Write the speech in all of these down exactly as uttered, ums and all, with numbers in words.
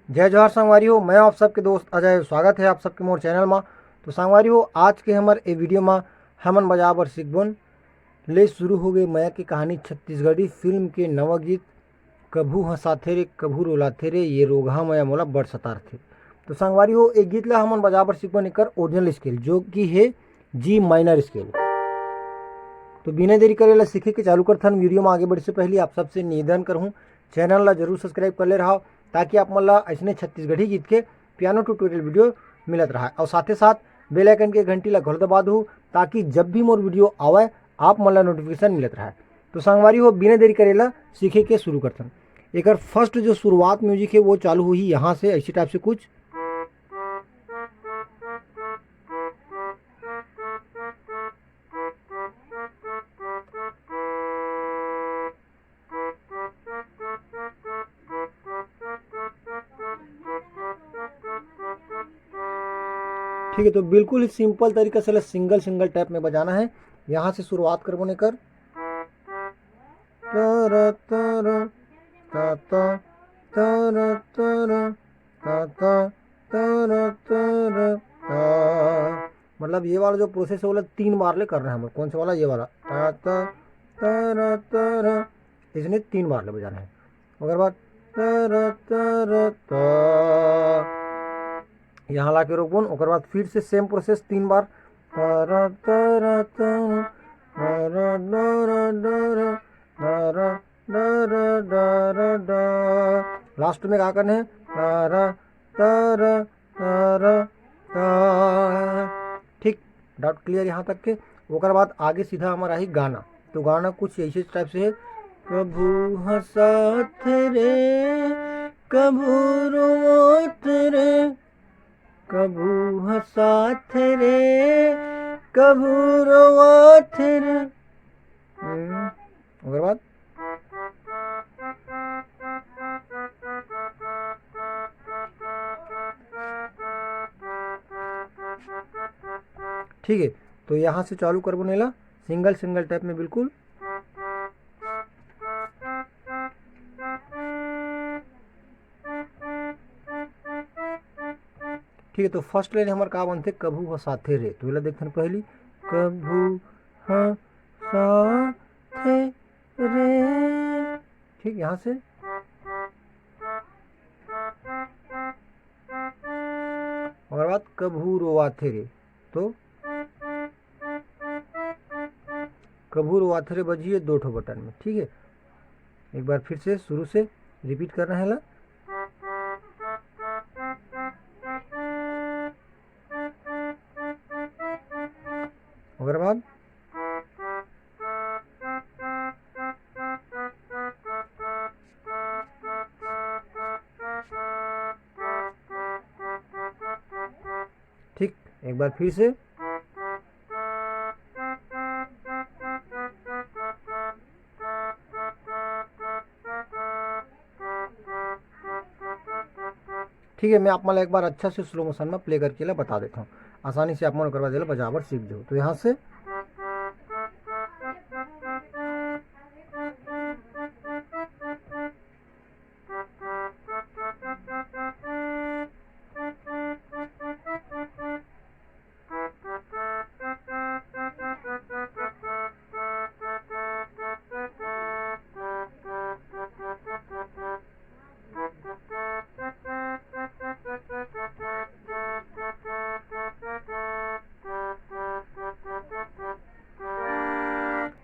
जय जोहार संगवारी हो, मैं आप सबके दोस्त अजय। स्वागत है आप सबके मोर चैनल मा। तो संगवारी हो, आज के हमर ए वीडियो मा हमन बजाए बर सीखबोन। ले शुरू हो गए मया के कहानी छत्तीसगढ़ी फिल्म के नवा गीत कभू हंसाथे रे, कभू रोलाथे रे, ये रोगहा मया मोला बड़ सतारथे। तो संगवारी हो, ए गीत ला हमन बजाए बर सीखबोन एकर ओरिजिनल स्केल, जो कि है जी माइनर स्केल। तो बिना देरी करे ला सीखे के चालू करथन। वीडियो में आगे बढ़े से पहले आप सबसे निवेदन करहूँ, चैनल ला जरूर सब्सक्राइब कर ले रहा, ताकि आप मन ला ऐसने छत्तीसगढ़ी गीत के पियानो ट्यूटोरियल वीडियो मिलत रहा, और साथे साथ बेल आइकन के घंटी ला घलो दबा दू, ताकि जब भी मोर वीडियो आवे, आप मन ला नोटिफिकेशन मिलत रहे। तो संगवारी हो, बिना देरी करे ला सीखे के शुरू करथन। एकर फर्स्ट जो शुरुआत म्यूजिक है, वो चालू होही यहाँ से, ऐसी टाइप से कुछ। ठीक है, तो बिल्कुल ही सिंपल तरीका से सिंगल सिंगल टैप में बजाना है। यहाँ से शुरुआत करबो ने कर, तर तर, ता ता, तर तर, ता ता, तर तर, ता। मतलब ये वाला जो प्रोसेस है, वो वाला तीन बार ले करना है हमको। कौन सा वाला? ये वाला, ता ता, तर तर, इसने तीन बार ले बजाना है। ओकर बाद तर तर, ता। यहाँ ला के रोकबोन, ओकर बाद फिर से सेम प्रोसेस तीन बार, तर तर तर, तर तर तर, तर तर तर। लास्ट में का करना है? तर तर तर, तर। ठीक, डाउट क्लियर यहाँ तक के। ओकर बाद आगे सीधा हमारा ही गाना। तो गाना कुछ ऐसे टाइप से है, कभू हंसाथे रे, कभू रोवाथे रे, कभू हंसाथे रे, कभू रोवाथे रे। हम्म, ओकर बाद ठीक है, तो यहाँ से चालू करबो नेला, सिंगल सिंगल टैप में बिल्कुल। ठीक है, तो फर्स्ट लाइन हमार का बनथे, कभू हंसाथे रे। तो एला देखथन पहली, कभू हंसाथे रे। ठीक, यहाँ से ओकर बाद कभू रोवाथे रे, तो कभू रोवाथे रे बजिए दो ठो बटन में। ठीक है, एक बार फिर से शुरू से रिपीट करना है ला। ओकर बाद ठीक, एक बार फिर से। ठीक है, मैं आप मन ला एक बार अच्छा से स्लो मोशन में प्ले करके ला बता देता हूँ, आसानी से आप मन ओकर बाद एला बजाबर सीख जाओ। तो यहाँ से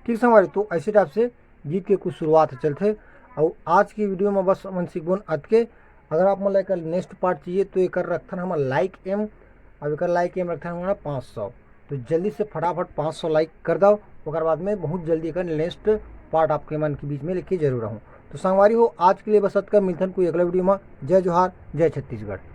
ठीक संगवारी, तो ऐसे टाइप से गीत के कुछ शुरुआत चलथे। और आज की वीडियो में बस हमन सीखबोन अतके। अगर आप मन ला एकर नेक्स्ट पार्ट चाहिए तो एकर रखथन हमन लाइक एम, अब एकर लाइक एम रखथन हमन पाँच सौ। तो जल्दी से फटाफट पाँच सौ लाइक कर दो, ओकर बाद में बहुत जल्दी एकर नेक्स्ट पार्ट आपके मन के बीच में लेके जरूर रहूँ। तो संगवारी हो, आज के लिए बस अतका, मिलथन कोई अगला वीडियो में। जय जोहार, जय छत्तीसगढ़।